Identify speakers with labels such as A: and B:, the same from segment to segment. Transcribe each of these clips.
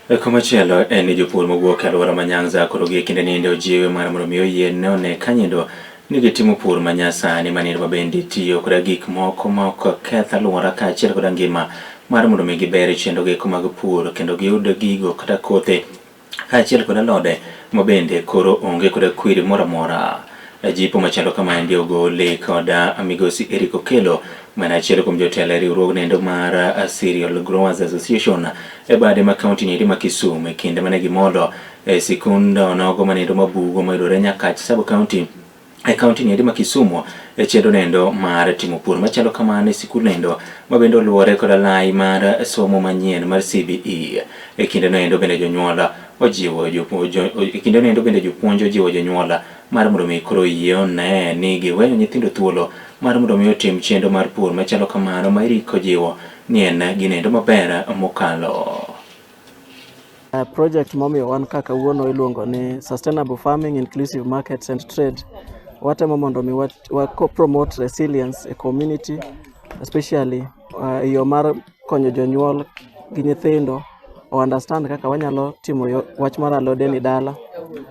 A: Komachielo en ni jopur mowuok e alwora ma Nyanza koro gie kinde niende ojiwe mar mondo mi oyie ne one ka nyendo ni gitimo pur ma nyasani manindo ma bende tiyo koda gik moko ma ok keth alwora kaachiel koda ngima mar mondo mi giber chenro geko mag pur kendo giyud gigo kata kothe kaachiel kod alode ma bende koro onge koda kwiri moro amora. Jipo machalo kamaendi ogoli kod migosi Eric Okello ma en achiel kuom jotelo e riwruognendo mar Cereal Growers Association e bade ma kaunti nieri ma Kisumu e kinde mane gimolo e sikund onogo manendo mabugo mayudore Nyakach sub county e kaunti nieri ma Kisumu e chenro nendo mar timo pur machalo kamano e sikul nendo ma bende oluwore kod alai mar somo manyien mar CBE. E kinde noendo bende jonyuol ojiwo e kinde noendo bende jopuonj ojiwo jonyuol mar mondo mi koro oyie one ni giweyo nyithindo thuolo mar mondo mi otim chenro mar pur machalo kamano ma Eric ojiwo ni en ginendo maber mokalo.
B: Project momiyo wan ka kawuono iluongo ni Sustainable Farming, Inclusive Markets and Trade. Watemo mondo mi wa promote resilience e community, especially e yo mar konyo jonyuol gi nyithindo o understand kaka wanyalo timo wach mar alode ni dala.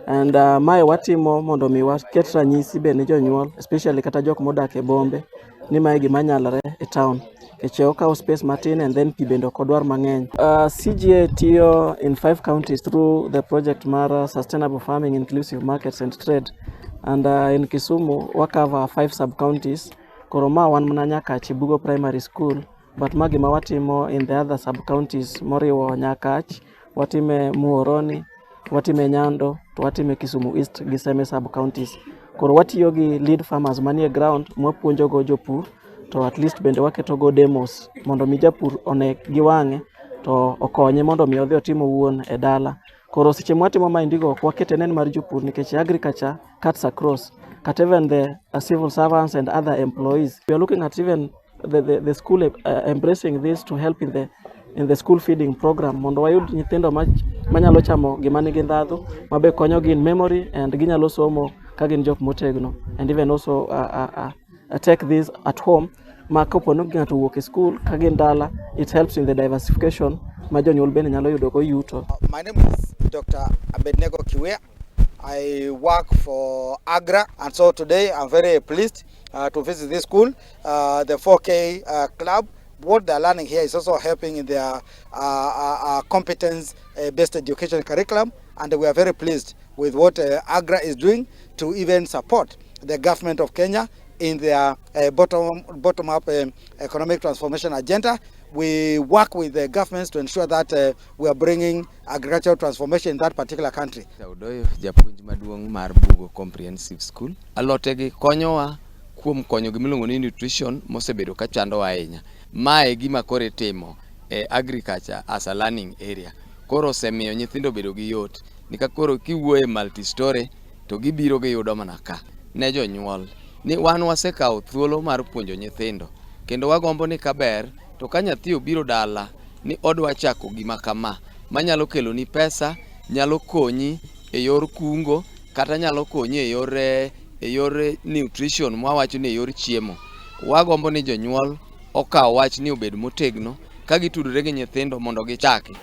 B: And mae watimo mondo mi waket ranyisi be ne jonyuol, especially kata jok modak e bombe, ni mae gima nyalore e town. Nikech okawo space matin and then pi bende ok odwar mang'eny. CGA tiyo in five counties through the project mar Sustainable Farming, Inclusive Markets and Trade. And in Kisumu, wa cover five sub-counties. Koro ma wan mana Nyakach e Bugo Primary School, but ma gima watimo in the other sub-counties moriwo Nyakach, watime Muhoroni, watime Nyando, to watime Kisumu East gi Seme sub-counties. Koro watiyo gi lead farmers manie ground mwapuonjogo jopur, to at least bende waketo go demos mondo mi japur one gi wang'e to okonye mondo mi odhi otim owuon e dala. Koro seche mwatimo maendigo ok wakete nen mar jopur, nikech agriculture cuts across kata even the civil servants and other employees. We are looking at even the school embracing this to help in the school feeding program mondo wayud nyithindo manyalo chamo gima nigi ndhadhu mabe konyogi in memory and ginyalo somo ka gin jok motegno, and even also take this at home ma kapo ni ng'ato owuok e school ka gin dala, it helps in the diversification ma jonyuol bende nyalo yudo go yuto.
C: My name is Dr. Abednego Kiwia. I work for AGRA, and so today I'm very pleased to visit this school, the 4K club. What they're learning here is also helping in their competence-based education curriculum, and we are very pleased with what AGRA is doing to even support the government of Kenya in their bottom-up economic transformation agenda. We work with the governments to ensure that we are bringing agricultural transformation in that particular country.
D: Odoyo japuonj maduong' mar Bugo Comprehensive School. Alotegi konyowa kuom konyo gimiluongo ni nutrition mosebedo ka chandowa ahinya. Mae e gima koro itimo e agriculture as a learning area. Koro osemiyo nyithindo obedo gi yot. Nika koro kiwuoyo e multi-story to gibiro giyudo mana ka. Ne jonyuol ni wan wasekawo thuolo mar puonjo nyithindo kendo wagombo ni kaber to ka nyathi obiro dala ni odwa chako gima kama manyalo keloni pesa, nyalo konyi e yor kungo kata nyalo konyi e yor nutrition mwawacho ni e yor chiemo. Wagombo ni jonyuol okaw wach ni obed motegno ka gitudore gi nyithindo mondo gichaki.